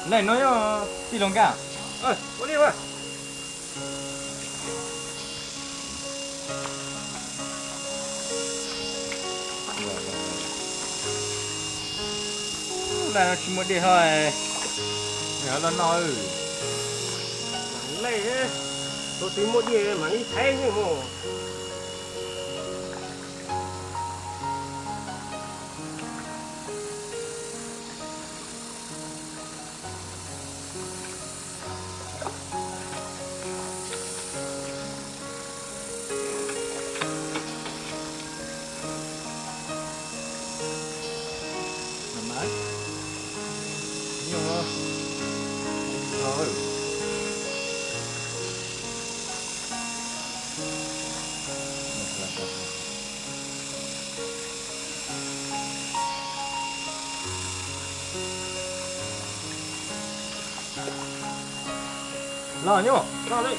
Leej no yog tij laug Nkaj. Ua li mas. Leej no tsis muaj dej ho, los no. Leej, tus twg muaj dej mas ib thaiv mus. Los nyuj, los li,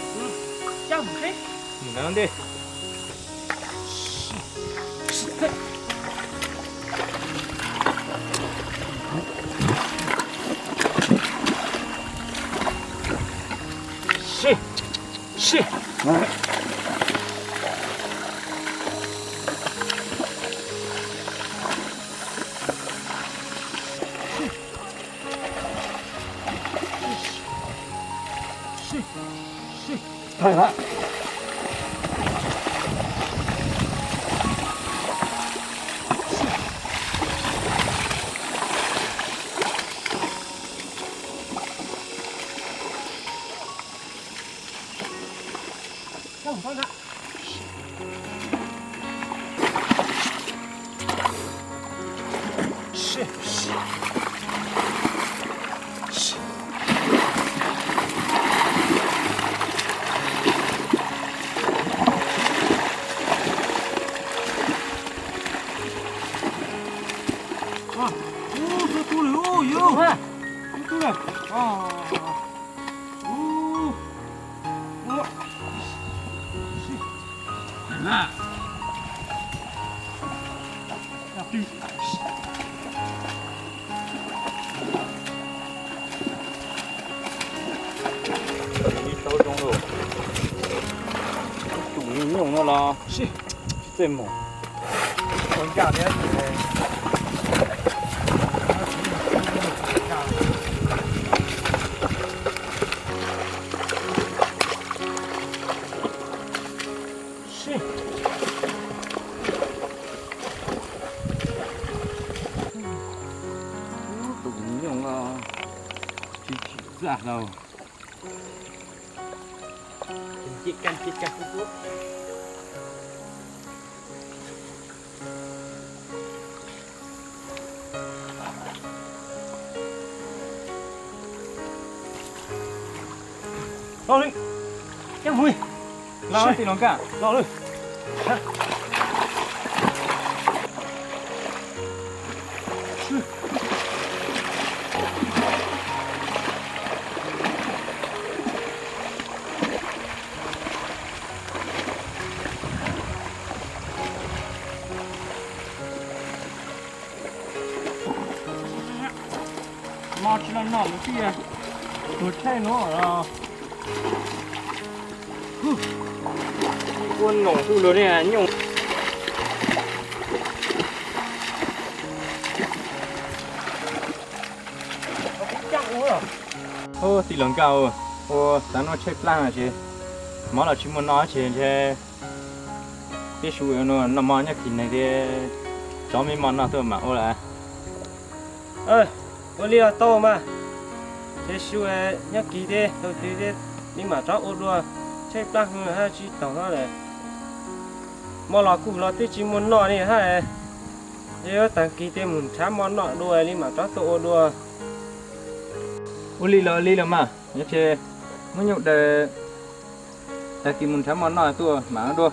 cab mus seb. Mus ntawd ntej. Sib, sib. Tau zoo lawm. Tus nyuj no los tsis txawj mus. Tus nyuj no tsis txawj hlais. Los li, cab mus li. Los tij laug Nkaj, los li. No tsis los noj lawm tiag, tus tshaib no los. Ua nom tus lus ne nyuj. Ub, tij laug Nkaj, ua xav noj tshaib plab no ces mov los tsis muaj noj ces ntshe peb sib noj mov nyob kis neeg thiab, tsov me mov noj tuaj mam ua lawm. Ua li los tau mas, ces sib nyob kis thiab tau twv thiab, li mam rov ua dua, tshaib plab hwv hab tsis taus no lawm. Mov los kuj los twb tsis muaj noj li hab, es yuav tag kis thiab mus nrhav mov noj dua li mam rov tuaj ua dua. Ua li los li los mas, nyob tsev, muab nyuj daws, tag kis mus nrhav mov noj tuaj mam ua dua.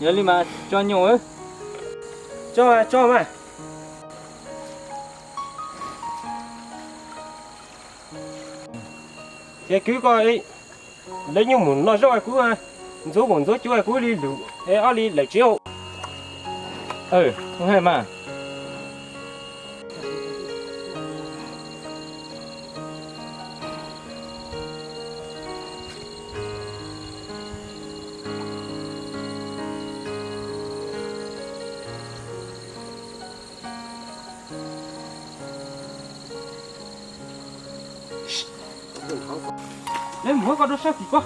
Yog li mas tso nyuj. Tso mas, tso mas. Ces kwv koj lawv nyuj mus noj zaub kuv ntxuav npaum ntxuav cua kuv li lwm ob li lawm tsev. Ua li mas. Neb mus muab koj rau sab tim ko.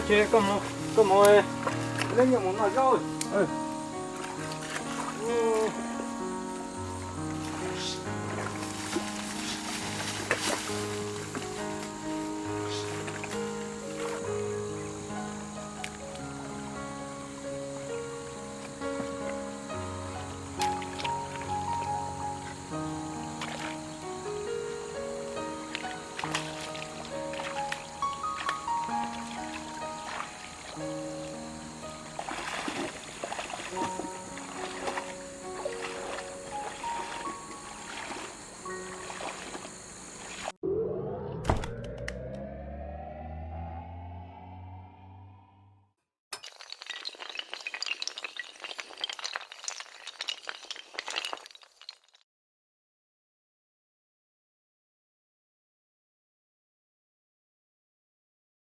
Koj mus, koj mus, leej nyiam mus noj zaub.